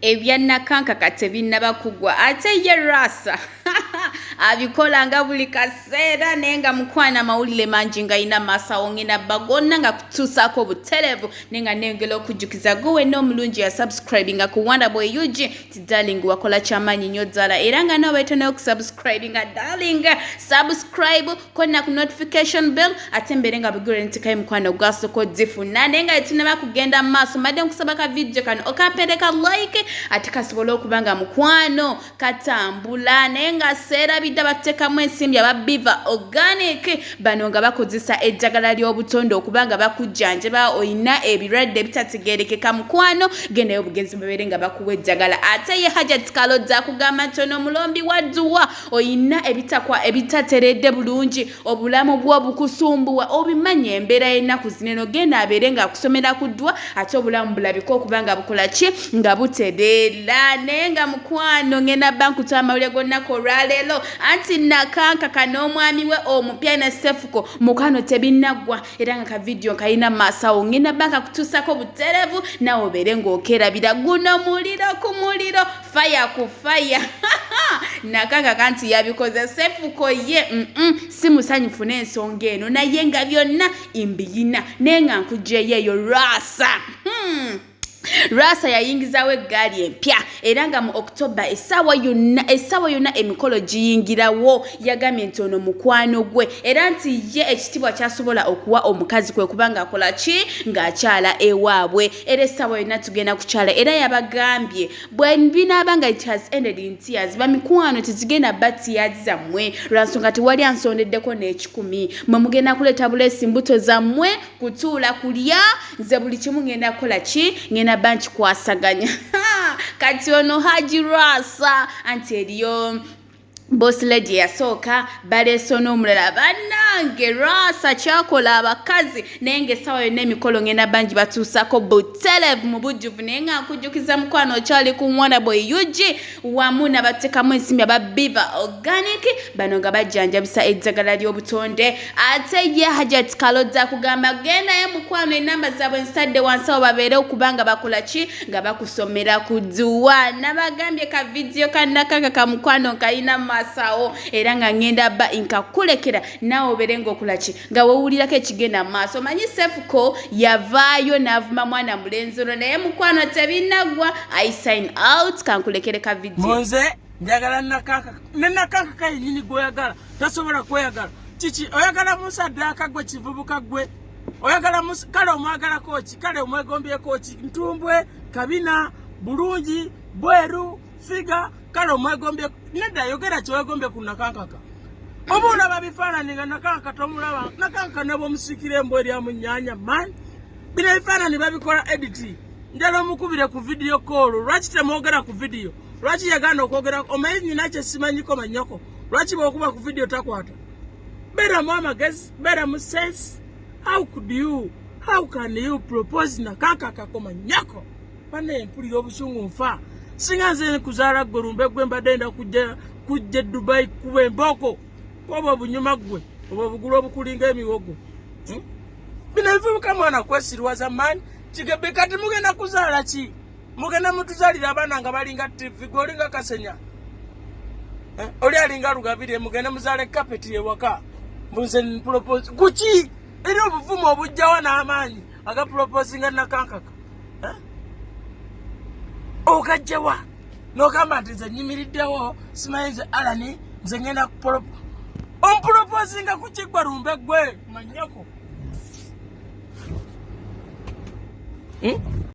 Ebya Nakankaka tebinnaba kuggwa ate ye Lwasa abikola nga buli kaseera naye nga mukwano amawulire mangi nga yina maaso awo ngenda bagonna nga kutuusaako obutereevu naye nga neyongera okujjukiza gwe wenna omulungi ya subscribinga ku Wonderboy UG ti darling wakola kyamaanyi nnyo ddala era nga nawe tonayo okusubscribinga darling subscribe konna ku notification bell ate mbeere nga bugure ntikayo mukwano gwasooka odzifuna naye nga tetunaba kugenda mu maaso mbadde nkusaba ka vidiyo kano okampeereka like ate kasobole okuba nga mukwano katambula naye nga seerabidde batuteekamu ensimbi aba biva organic bano nga bakozesa eddagala ly'obutonde okuba nga bakujjanjaba olina ebirwadde ebitategeerekeka mukwano gendayo obugenzi babeere nga bakuwa eddagala ate ye Hajat Kalodza akugamba nti ono omulombi wa dduwa oyina ebitakwa ebitateredde bulungi obulamu bwo bukusumbuwa obimanyi embeera y'ennaku zino eno genda abeere ng'akusomera ku ddwa ate obulamu bulabike okuba nga bukola ki nga butereera naye nga mukwano ngenda bba nkuta amawulire g'olunaku olwaleero anti Nakankaka n'omwami we omupya ne Sefuko mukwano tebinnaggwa era nga kavidiyo nkalina mu maaso awo ngenda bba nkakutuusako butereevu naawe obeere ng'okerabira guno muliro ku muliro faya ku faya Nakankaka nti yabikoze Sefuko ye si musanyufu n'ensonga eno naye nga byonna mbiyina naye nga nkugyeyo eyo Lwasa. Lwasa yayingizawo eggaali empya era nga mu October essaawa yonna essaawa yonna emikolo giyingirawo yagambye nti ono mukwano gwe era nti ye ekitiibwa kyasobola okuwa omukazi kwe kuba ng'akola ki ng'akyala ewaabwe era essaawa yonna tugenda kukyala era yabagambye bwe binaaba nga it has ended in tears bamikwano tezigenda ba tears zammwe lwansonga tewali ansondeddeko n'ekikumi mwe mugenda kuleeta buleesi mbuto zammwe kutuula kulya nze buli kimu ngenda kukola ki ngenda ba nkikwasaganya kati ono Haji Lwasa anti eriyo boss lady yasooka baleese n'omulala bannange Lwasa kyakola abakazi naye ng'essaawa yonna emikolo ngenda bangi batuusako butereevu mu bujjuvu naye nga nkujjukiza mukwano okyali ku Wonderboy UG wamu n'abateekamu ensimbi aba Biva Organic bano nga bajjanjabisa eddagala ly'obutonde ate ye Hajat Kalodza akugamba gendayo mukwano enamba zaabwe nsadde wansi awo babeere okuba nga bakola ki nga bakusomera ku dduwa nabagambye ka vidiyo ka Nakankaka ka mukwano nkalina mu maaso awo era nga ngenda ba nkakulekera naawe obeere ng'okola ki nga wewulirako ekigenda mu maaso omanyi Sefuko yavaayo n'avuma mwana mulenzi olwo naye mukwano tebinaggwa I sign out kankulekere ka vidiyo Munze njagala Nakankaka ne Nakankaka yenyini gwoyagala tasobola kweyagala kiki oyagala musaddaaka gwe kivubuka gwe oyagala kale omwagalako ki kale omwegombyeko ki ntumbwe kabina bulungi bweru figa kale omwegombye nedda yogera kyewegombye ku Nakankaka oba olaba bifaananyi nga Nakankaka tomulaba Nakankaka nebwomusiikira embwa erya mu nnyanja man bino ebifaananyi babikola edit njala omukubire ku video call lwaki temwogera ku video lwaki yagaana okwogera omanyi nyina kyesimanyiko manyoko lwaki bwokuba ku video takwata beeramu amagezi beeramu sense how could you how can you propose Nakankaka komanyako bane mpulira obusungu nfa singa nze nkuzaala gwe lumbe gwe mbadde nda kujja kujja e Dubai kuba embooko oba obunyuma gwe oba obugulu obukulinga emiwogo bino ebivubuka mwana kwesirwaza man kigebe kati mugenda kuzaala ki mugenda mutuzaalira abaana nga balinga TV gwe olinga kasenya oli alinga lugabire mugende muzaale kapeti ewaka mbuze propose kuki eri obuvumu obujjawa n'amaanyi aga proposinga Nakankaka ogajjawa n'ogamba nti nze nyimiriddewo simanyi nze alani nze ngenda omproposinga kukiggwa lumbe gwe manyako.